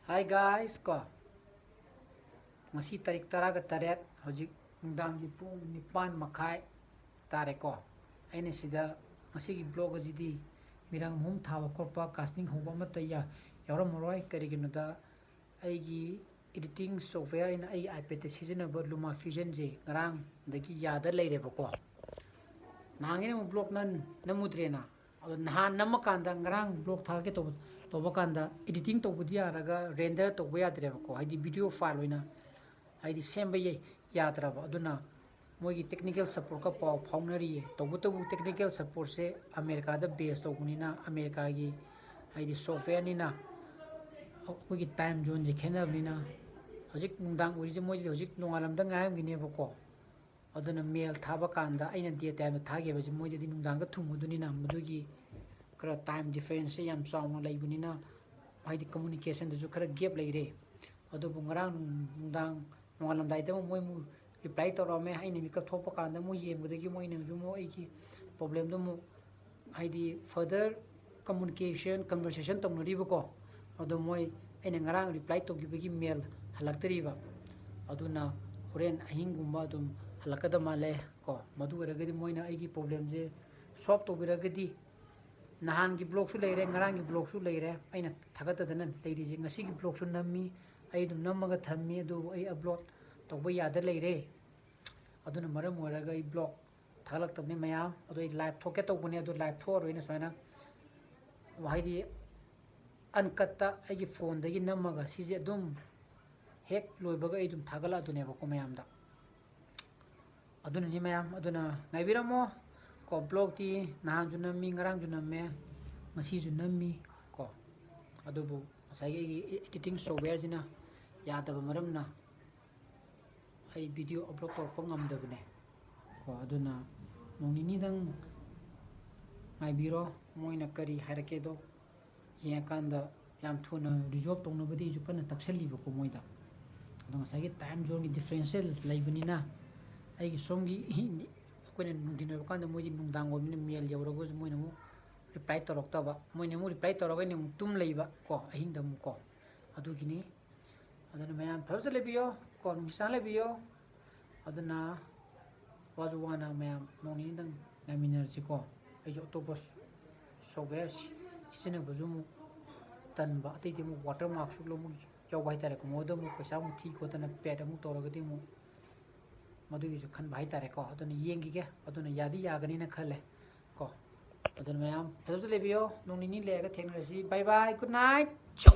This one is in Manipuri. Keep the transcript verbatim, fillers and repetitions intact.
Hi guys ꯀꯣ, ꯉꯁꯤ ꯇꯥꯔꯤꯛ ꯇꯔꯥꯒ ꯇꯔꯦꯠ, ꯍꯧꯖꯤꯛ ꯅꯨꯡꯗꯥꯡꯒꯤ ꯄꯨꯡ ꯅꯤꯄꯥꯟ ꯃꯈꯥꯏ ꯇꯥꯔꯦꯀꯣ꯫ ꯑꯩꯅ ꯁꯤꯗ ꯉꯁꯤꯒꯤ vlog ꯑꯁꯤꯗꯤ ꯃꯤꯔꯥꯡ ꯃꯍꯨꯝ ꯊꯥꯕ ꯈꯣꯠꯄ, casting ꯍꯧꯕ ꯑꯃꯠꯇ ꯌꯥ-, ꯌꯥꯎꯔꯝꯃꯔꯣꯏ꯫ ꯀꯔꯤꯒꯤꯅꯣꯗ ꯑꯩꯒꯤ editing software ꯑꯩꯅ ꯑꯩꯒꯤ iPad ꯇ ꯁꯤꯖꯤꯟꯅꯕ LumaFusionꯁꯦ ꯉꯔꯥꯡꯗꯒꯤ ꯌꯥꯗ ꯂꯩꯔꯦꯕꯀꯣ꯫ ꯅꯍꯥꯟꯒꯩꯅ ꯑꯃꯨꯛ vlog ꯅꯝ-, ꯅꯝꯃꯨꯗ꯭ꯔꯦꯅ꯫ ꯑꯗꯣ ꯅꯍꯥꯟ ꯅꯝꯃꯀꯥꯟꯗ ꯉꯔꯥꯡ vlog ꯊꯥꯒꯠꯀꯦ ꯇꯧꯕ, ꯇꯧꯕ ꯀꯥꯟꯗ editing ꯇꯧꯕꯗꯤ ꯌꯥꯔꯒ render ꯇꯧꯕ ꯌꯥꯗ꯭ꯔꯦꯕꯀꯣ, ꯍꯥꯏꯗꯤ video file ꯑꯣꯏꯅ ꯍꯥꯏꯗꯤ ꯁꯦꯝꯕ ꯌꯥ-, ꯌꯥꯗ꯭ꯔꯕ꯫ ꯑꯗꯨꯅ ꯃꯣꯏꯒꯤ technical supportꯀ ꯄꯥꯎ ꯐꯥꯎꯅꯔꯤꯌꯦ꯫ ꯇꯧꯕꯇꯕꯨ technical supportꯁꯦ ꯑꯃꯦꯔꯤꯀꯥꯗ base ꯇꯧꯕꯅꯤꯅ, ꯑꯃꯦꯔꯤꯀꯥꯒꯤ ꯍꯥꯏꯗꯤ softwareꯅꯤꯅ ꯑꯩꯈꯣꯏꯒꯤ time zoneꯁꯦ ꯈꯦꯠꯅꯕꯅꯤꯅ, ꯍꯧꯖꯤꯛ ꯅꯨꯡꯗꯥꯡ ꯑꯣꯏꯔꯤꯁꯦ ꯃꯣꯏꯗꯤ ꯍꯧꯖꯤꯛ ꯅꯣꯡꯉꯥꯜꯂꯝꯗ ꯉꯥꯏꯔꯝꯈꯤꯅꯦꯕꯀꯣ꯫ ꯑꯗꯨꯅ mail ꯊꯥꯕ ꯀꯥꯟꯗ ꯑꯩꯅ day timeꯗ ꯊꯥꯈꯤꯕꯁꯦ ꯃꯣꯏꯗꯗꯤ ꯅꯨꯡꯗꯥꯡꯗ ꯊꯨꯡꯉꯨꯗꯣꯏꯅꯤꯅ, ꯃꯗꯨꯒꯤ ꯈꯔ time differenceꯁꯦ ꯌꯥꯝ ꯆꯥꯎꯅ ꯂꯩꯕꯅꯤꯅ, ꯍꯥꯏꯗꯤ communicationꯗꯁꯨ ꯈꯔ gap ꯂꯩꯔꯦ꯫ ꯑꯗꯨꯕꯨ ꯉꯔꯥꯡ ꯅꯨꯡꯗꯥꯡ ꯅꯣꯡꯉꯥꯜꯂꯝꯗꯥꯏꯗ ꯑꯃꯨꯛ ꯃꯣꯏ ꯑꯃꯨꯛ reply ꯇꯧꯔꯛꯑꯝꯃꯦ꯫ ꯑꯩꯅ ꯃꯤꯀꯞ ꯊꯣꯛꯄ ꯀꯥꯟꯗ ꯃꯣꯏ ꯌꯦꯡꯕꯗꯒꯤ ꯃꯣꯏꯅꯁꯨ ꯑꯃꯨꯛ ꯑꯩꯒꯤ problemꯗꯣ ꯑꯃꯨꯛ ꯍꯥꯏꯗꯤ further communication, conversation ꯇꯧꯅꯔꯤꯕꯀꯣ꯫ ꯑꯗꯣ ꯃꯣꯏ ꯑꯩꯅ ꯉꯔꯥꯡ reply ꯇꯧꯈꯤꯕꯒꯤ mail ꯍꯜꯂꯛꯇꯔꯤꯕ꯫ ꯑꯗꯨꯅ ꯍꯣꯔꯦꯟ ꯑꯍꯤꯡꯒꯨꯝꯕ ꯑꯗꯨꯝ ꯍꯜꯂꯛꯀꯗꯕ ꯃꯥꯜꯂꯦ ꯀꯣ꯫ ꯃꯗꯨ ꯑꯣꯏꯔꯒꯗꯤ ꯃꯣꯏꯅ ꯑꯩꯒꯤ problemꯁꯦ solve ꯇꯧꯕꯤꯔꯒꯗꯤ, ꯅꯍꯥꯟꯒꯤ vlogꯁꯨ ꯂꯩꯔꯦ, ꯉꯔꯥꯡꯒꯤ vlogꯁꯨ ꯂꯩꯔꯦ, ꯑꯩꯅ ꯊꯥꯒꯠꯇꯗꯅ ꯂꯩꯔꯤꯁꯦ꯫ ꯉꯁꯤꯒꯤ vlogꯁꯨ ꯅꯝꯃꯤ, ꯑꯩ ꯑꯗꯨꯝ ꯅꯝꯃꯒ ꯊꯝꯃꯤ, ꯑꯗꯨꯕꯨ ꯑꯩ upload ꯇꯧꯕ ꯌꯥꯗ ꯂꯩꯔꯦ꯫ ꯑꯗꯨꯅ ꯃꯔꯝ ꯑꯣꯏꯔꯒ ꯑꯩ vlog ꯊꯥꯒꯠꯂꯛꯇꯕꯅꯤ ꯃꯌꯥꯝ꯫ ꯑꯗꯣ ꯑꯩ live ꯊꯣꯛꯀꯦ ꯇꯧꯕꯅꯦ, ꯑꯗꯣ live ꯊꯣꯛꯑꯔꯣꯏꯅ ꯁꯨꯃꯥꯏꯅ ꯍꯥꯏꯗꯤ uncutꯇ ꯑꯩꯒꯤ phoneꯗꯒꯤ ꯅꯝꯃꯒ ꯁꯤꯁꯦ ꯑꯗꯨꯝ ꯍꯦꯛ ꯂꯣꯏꯕꯒ ꯑꯩ ꯑꯗꯨꯝ ꯊꯥꯒꯠꯂꯛꯑꯗꯣꯏꯅꯦꯕꯀꯣ ꯃꯌꯥꯝꯗ꯫ ꯑꯗꯨꯅꯅꯤ ꯃꯌꯥꯝ, ꯑꯗꯨꯅ ꯉꯥꯏꯕꯤꯔꯝꯃꯣ ꯀꯣ꯫ Vlogꯇꯤ ꯅꯍꯥꯟꯁꯨ ꯅꯝꯃꯤ, ꯉꯔꯥꯡꯁꯨ ꯅꯝꯃꯦ, ꯉꯁꯤꯁꯨ ꯅꯝꯃꯤ ꯀꯣ꯫ ꯑꯗꯨꯕꯨ ꯉꯁꯥꯏꯒꯤ ꯑꯩꯒꯤ editing softwareꯁꯤꯅ ꯌꯥꯗꯕ ꯃꯔꯝꯅ ꯑꯩ video upload ꯇꯧꯔꯛꯄ ꯉꯝꯗꯕꯅꯦ ꯀꯣ꯫ ꯑꯗꯨꯅ ꯅꯣꯡ ꯅꯤꯅꯤꯗꯪ ꯉꯥꯏꯕꯤꯔꯣ, ꯃꯣꯏꯅ ꯀꯔꯤ ꯍꯥꯏꯔꯛꯀꯦꯗꯣ ꯌꯦꯡꯉꯀꯥꯟꯗ ꯌꯥꯝ ꯊꯨꯅ resolve ꯇꯧꯅꯕꯗꯤ ꯑꯩꯁꯨ ꯀꯟꯅ ꯇꯛꯁꯜꯂꯤꯕꯀꯣ ꯃꯣꯏꯗ꯫ ꯑꯗꯣ ꯉꯁꯥꯏꯒꯤ time zoneꯒꯤ differential ꯂꯩꯕꯅꯤꯅ ꯑꯩꯒꯤ ꯁꯣꯝꯒꯤ ꯑꯩꯈꯣꯏꯅ ꯅꯨꯡꯊꯤꯟ ꯑꯣꯏꯕ ꯀꯥꯟꯗ ꯃꯣꯏꯗꯤ ꯅꯨꯡꯗꯥꯡ ꯑꯣꯏꯕꯅꯤꯅ mail ꯌꯧꯔꯒꯁꯨ ꯃꯣꯏꯅ ꯑꯃꯨꯛ reply ꯇꯧꯔꯛꯇꯕ, ꯃꯣꯏꯅ ꯑꯃꯨꯛ reply ꯇꯧꯔꯒ ꯑꯩꯅ ꯑꯃꯨꯛ ꯇꯨꯝ ꯂꯩꯕ ꯀꯣ, ꯑꯍꯤꯡꯗ ꯑꯃꯨꯛ ꯀꯣ꯫ ꯑꯗꯨꯒꯤꯅꯤ꯫ ꯑꯗꯨꯅ ꯃꯌꯥꯝ ꯐꯖꯅ ꯂꯩꯕꯤꯌꯣ ꯀꯣ, ꯅꯨꯡꯁꯤꯅ ꯂꯩꯕꯤꯌꯣ꯫ ꯑꯗꯨꯅ ꯋꯥꯁꯨ ꯋꯥꯅ ꯃꯌꯥꯝ ꯅꯣꯡ ꯅꯤꯅꯤꯗꯪ ꯉꯥꯏꯃꯤꯟꯅꯔꯁꯤꯀꯣ꯫ ꯑꯩꯁꯨ ꯑꯇꯣꯞꯄ software ꯁꯤꯖꯤꯟꯅꯕꯁꯨ ꯑꯃꯨꯛ ꯇꯟꯕ, ꯑꯇꯩꯗꯤ ꯑꯃꯨꯛ watermarkꯁꯨ ꯑꯃꯨꯛ ꯌꯥꯎꯕ ꯍꯥꯏꯇꯥꯔꯦꯀꯣ꯫ ꯃꯉꯣꯟꯗ ꯑꯃꯨꯛ ꯄꯩꯁꯥ ꯑꯃꯨꯛ ꯊꯤ ꯈꯣꯠꯇꯅ pay ꯑꯃꯨꯛ ꯇꯧꯔꯒꯗꯤ ꯑꯃꯨꯛ ꯃꯗꯨꯒꯤꯁꯨ ꯈꯟꯕ ꯍꯥꯏꯇꯥꯔꯦꯀꯣ꯫ ꯑꯗꯨꯅ ꯌꯦꯡꯈꯤꯒꯦ, ꯑꯗꯨꯅ ꯌꯥꯗꯤ ꯌꯥꯒꯅꯤꯅ ꯈꯜꯂꯦ ꯀꯣ꯫ ꯑꯗꯨꯅ ꯃꯌꯥꯝ ꯐꯖꯅ ꯂꯩꯕꯤꯌꯣ, ꯅꯣꯡ ꯅꯤꯅꯤ ꯂꯩꯔꯒ ꯊꯦꯡꯅꯔꯁꯤ꯫ Bye bye, good night꯫ ꯆꯧ꯫